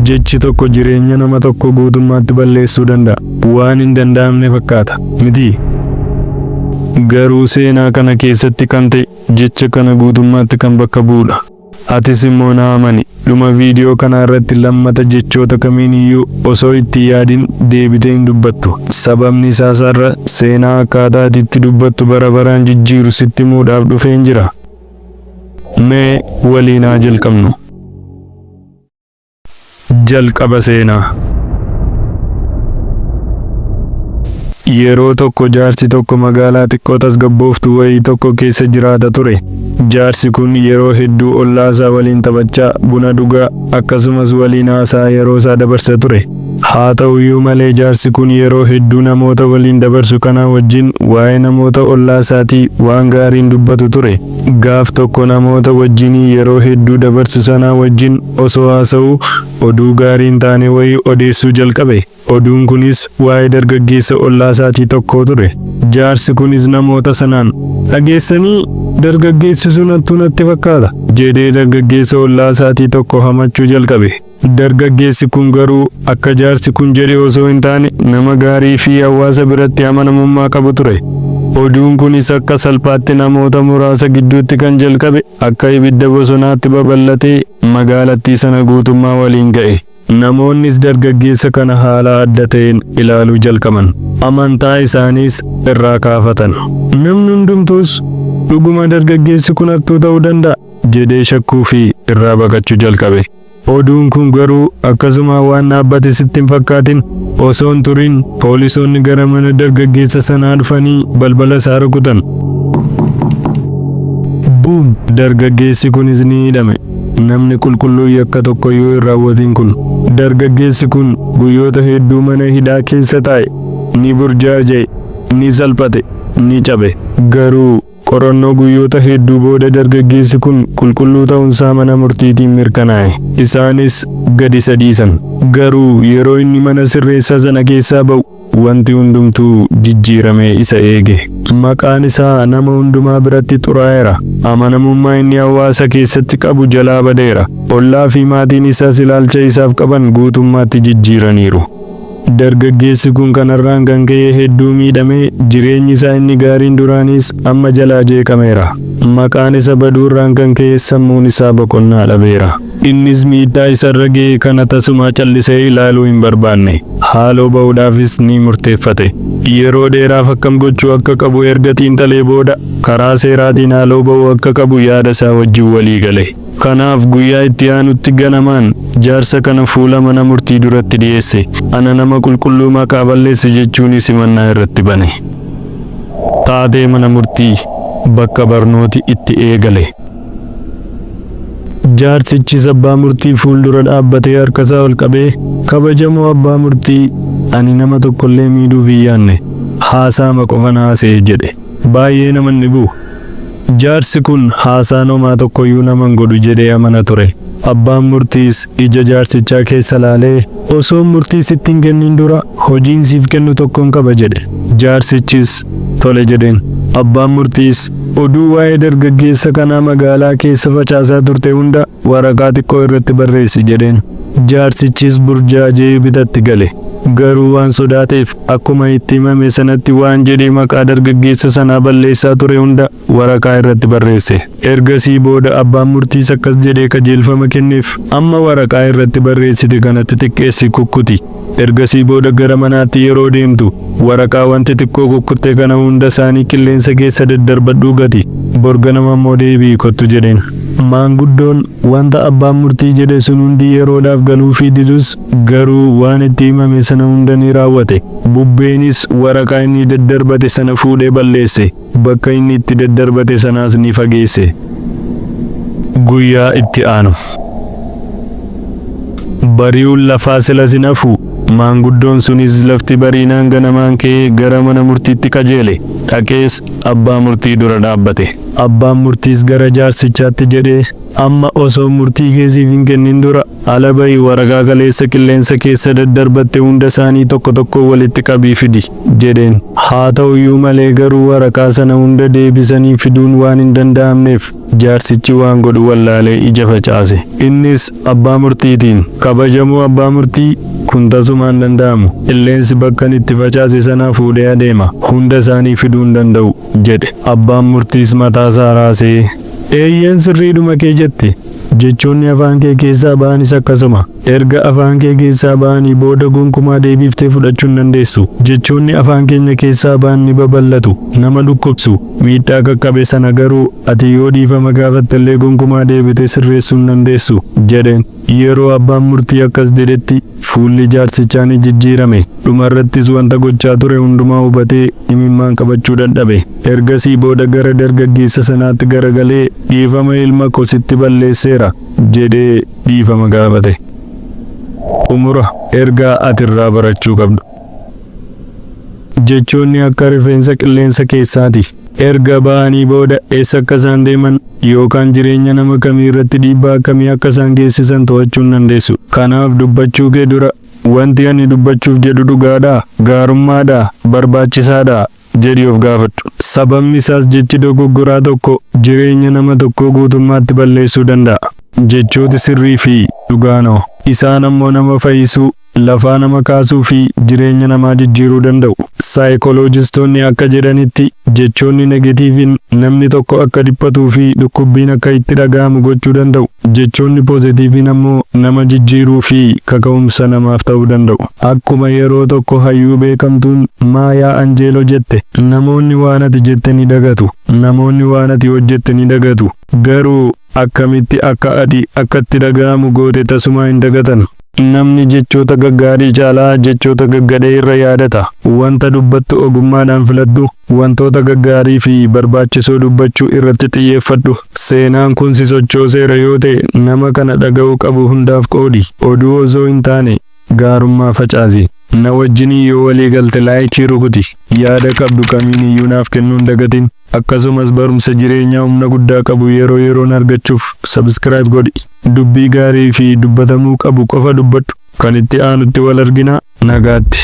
Jechi tokko jireenya nama tokkoo guutummaatti balleessuu danda'a. Waan hin danda'amne fakkaata, mitii? Garuu seenaa kana keessatti kan ta'e jecha kana guutummaatti kan bakka bu'udha. Atis immoo na amani, dhuma viidiyoo kanaa irratti lammata jechoota kamiin iyyuu osoo itti hin yaadin deebitee hin dubbattu. Sababni isaas har'a seenaa akkaataa ati itti dubbattu bara baraan jijjiiru sitti himuudhaaf dhufeen jira. Mee waliin haa jalqabnu. Jalqaba Seenaa. Yeroo tokko jaarsi tokko magaalaa xiqqoo tasgabbooftuu wayii tokko keessa jiraata ture. Jaarsi kun yeroo hedduu ollaa isaa waliin taphachaa, buna dhugaa, akkasumas waliin haasa'aa yeroo isaa dabarsa ture. Haa ta'uyyuu malee jaarsi kun yeroo hedduu namoota waliin dabarsu kanaa wajjin waa'ee namoota ollaa isaatii waan gaarii hin dubbatu ture. Gaaf tokko namoota wajjinii yeroo hedduu dabarsu sanaa wajjin osoo haasa'uu oduu gaarii hin taane wayii odeessuu jalqabe. Oduun kunis waa'ee dargaggeessa ollaasaatii tokkoo ture. Jaarsi kunis namoota sanaan, Dhageessanii? Dargaggeessi sun hattuu natti fakkaata! jedhee dargaggeessa ollaasaatii tokko hamachuu jalqabe. Dargaggeessi kun garuu akka jaarsi kun jedhe osoo hin taane nama gaarii fi hawaasa biratti amanamummaa qabu ture. Oduun kunis akka salphaatti namoota muraasa gidduutti kan jalqabe akka ibidda bosonaatti babal'atee magaalattii sana guutummaa waliin ga'e. Namoonnis dargaggeessa kana haala adda ta'een ilaaluu jalqaban. Amantaa isaaniis irraa kaafatan. Namni hundumtuus dhuguma dargaggeessi kun hattuu ta'uu danda'a jedhee shakkuu fi irraa baqachuu jalqabe. Oduun kun garuu akkasumaan waan dhaabbate sitti hin fakkaatin. Osoo hin turin poolisoonni gara mana dargaggeessa sanaa dhufanii balbala isaa rukutan. Buum! Dargaggeessi kunis ni hidhame. Namni qulqulluun yakka tokkoyyuu hin raawwatin kun. Dargaggeessi kun guyyoota hedduu mana hidhaa keessa taa'e. Ni burjaaja'e, ni salphate, ni cabe. Garuu Qorannoo guyyoota hedduu booda dargaggeessi kun qulqulluu ta'uunsaa mana murtiitiin mirkanaa'e. Isaanis gad isa dhiisan. Garuu yeroo inni mana sirreessaa sana keessaa ba'u wanti hundumtuu jijjiiramee isa eege. Maqaan isaa nama hundumaa biratti xuraa'eera. Amanamummaa inni hawaasa keessatti qabu jalaa badeera. Ollaa fi maatiin isaas ilaalcha isaaf qaban guutummaatti jijjiiraniiru. Dargaggeessi kun kanarraan kan ka'e hedduu miidhamee jireenyi isaa inni gaariin duraaniis amma jalaa jeeqameera. Maqaan isa baduurraan kan ka'es sammuun isaa boqonnaa dhabeera. Innis miidhaa isarra ga'e kana tasumaa callisee ilaaluu hin barbaanne. Haaloo ba'uudhaafis ni murteeffate. Yeroo dheeraaf akkam gochuu akka qabu erga xiinxalee booda karaa seeraatiin haaloo ba'uu akka qabu yaada isaa wajjin walii gale. Kanaaf guyyaa itti aanutti ganamaan jaarsa kana fuula mana murtii duratti dhiyeesse. Ana nama qulqulluu maqaa balleesse jechuunis himannaa irratti bane. Taatee mana murtii, bakka barnooti itti eegale. Jaarsichis abbaa murtii fuuldura dhaabbatee harkasaa ol qabee, Kabajamoo abbaa murtii, ani nama tokkollee miidhuuf hin yaanne. Haasaama qofan haasa'e jedhe. Baay'ee nama hin dhibu. Jaarsi kun haasaan homaa tokkoyyuu nama hin godhu jedhee amana ture. Abbaan murtiis ija jaarsichaa keessa laalee, Osoon murtii sitti hin kennin dura hojiin siif kennu tokkon qaba jedhe. Jaarsichis tole jedheen. Abbaan murtiis, Oduu waa'ee dargaggeessa kanaa magaalaa keessa facaasaa turte hunda waraqaa xiqqoo irratti barreessi jedheen. Jaarsichis burjaaja'ee bitatti gale. Garuu waan sodaateef akkuma itti himame sanatti waan jedhee maqaa dargaggeessa sanaa balleessaa ture hunda waraqaa irratti barreesse. Ergasii booda abbaan murtiis akkas jedhee qajeelfama kenneef, Amma waraqaa irratti barreessite kana xixiqqeessi kukkuti. Ergasii booda gara manaatti yeroo deemtu waraqaa wanti xiqqoo kukkutte kana hunda isaanii qilleensa keessa daddarbadhuu gati. Bor ganama immoo deebi'i kottu jedheen. Maanguddoon wanta abbaan murtii jedhe sun hundi yeroodhaaf galuufii didus garuu waan itti himame sana hunda ni raawwate. Bubbeenis waraqaa inni daddarbate sana fuudhee balleesse. Bakka inni itti daddarbate sanaas ni fageesse. Guyyaa itti aanu. Bari'uun lafaa silas hin hafu. Maanguddoon sunis lafti bariinaan ganamaan ka'ee gara mana murtiitti qajeele. Dhaqees abbaa murtii dura dhaabbate. Abbaan murtiis gara jaarsichaatti jedhee, "Amma osoo murtii kee siif hin kennin dura ala ba'i, waraqaa kaleessa qilleensa keessa daddarbatte hunda isaanii tokko tokko walitti qabii fidi," jedheen. Haa ta'uyyuu malee garuu waraqaa sana hunda deebisanii fiduun waan hin danda'amneef jaarsichi waan godhu wallaalee ija facaase. Innis abbaa murtiitiin, "Kabajamoo abbaa murtii, kun tasumaa hin danda'amu. Qilleensi bakkan itti facaase sanaa fuudhee adeema. Hunda isaanii fiduu hin danda'u," jedhe. Abbaan murtiis mataasaa raasee, "Eeyyeen, sirriidhuma kee jette. Jechoonni afaan kee keessaa ba'anis akkasuma. Erga afaan kee keessaa ba'anii booda gonkumaa deebiftee fudhachuu hin dandeessu. Jechoonni afaan keenya keessaa ba'an ni babal'atu, nama dhukkubsu. Miidhaa qaqqabe sana garuu ati yoo dhiifama gaafattellee gonkumaa deebitee sirreessuu hin dandeessu," jedheen. Yeroo abbaan murtii akkas jedhetti fuulli jaarsichaa ni jijjiirame. Dhumarrattis wanta gochaa ture hundumaa hubatee imimmaan qabachuu dadhabe. Ergasii booda gara dargaggeessa sanaatti garagalee, "Dhiifama ilma koo, sitti balleesseera," jedhee dhiifama gaafate. Xumura ergaa ati irraa barachuu qabdu. Jechoonni akka rifeensa qilleensa keessaati. Erga ba'anii booda eessa akka isaan deeman yookaan jireenya nama kamii irratti dhiibbaa akkamii akka isaan geessisan to'achuu hin dandeessu. Kanaaf dubbachuu kee dura, "Wanti ani dubbachuuf jedhu dhugaadhaa? Gaarummaadhaa? Barbaachisaadhaa?" jedhii of gaafadhu. Sababni isaas jechi dogoggoraa tokko jireenya nama tokkoo guutummaatti balleessuu danda'a. Jechooti sirrii fi dhugaanoo isaan ammoo nama fayyisuu, lafaa nama kaasuu fi jireenya namaa jijjiiruu danda'u. Saayikolojistoonni akka jedhanitti jechoonni negatiiviin namni tokko akka dhiphatuu fi dhukkubbiin akka itti dhaga'amu gochuu danda'u. Jechoonni poozitiiviin ammoo nama jijjiiruu fi kaka'umsa namaaf ta'uu danda'u. Akkuma yeroo tokko hayyuu beekamtuun Maayaa Anjeeloo jette, "Namoonni waan ati jette ni dagatu. Namoonni waan ati hojjette ni dagatu. Garuu akkamitti akka ati akka itti dhaga'amu goote tasumaa hin dagatan." Namni jechoota gaggaarii caalaa jechoota gaggadhee irra yaadata. Wanta dubbattu ogummaadhaan filadhu. Wantoota gaggaarii fi barbaachisoo dubbachuu irratti xiyyeeffadhu. Seenaan kun si sochooseera yoo ta'e, nama kana dhaga'uu qabu hundaaf qoodi. Oduu osoo hin taane gaarummaa facaasi. Na wajjinii yoo walii galte like rukuti. Yaada qabdu kamiin iyyuu naaf kennuu hin dagatin. Akkasumas barumsa jireenyaa humna guddaa qabu yeroo yeroon argachuuf subscribe godhi. Dubbii gaarii fi dubbatamuu qabu qofa dubbadhu. Kan itti aanutti wal argina, nagaatti.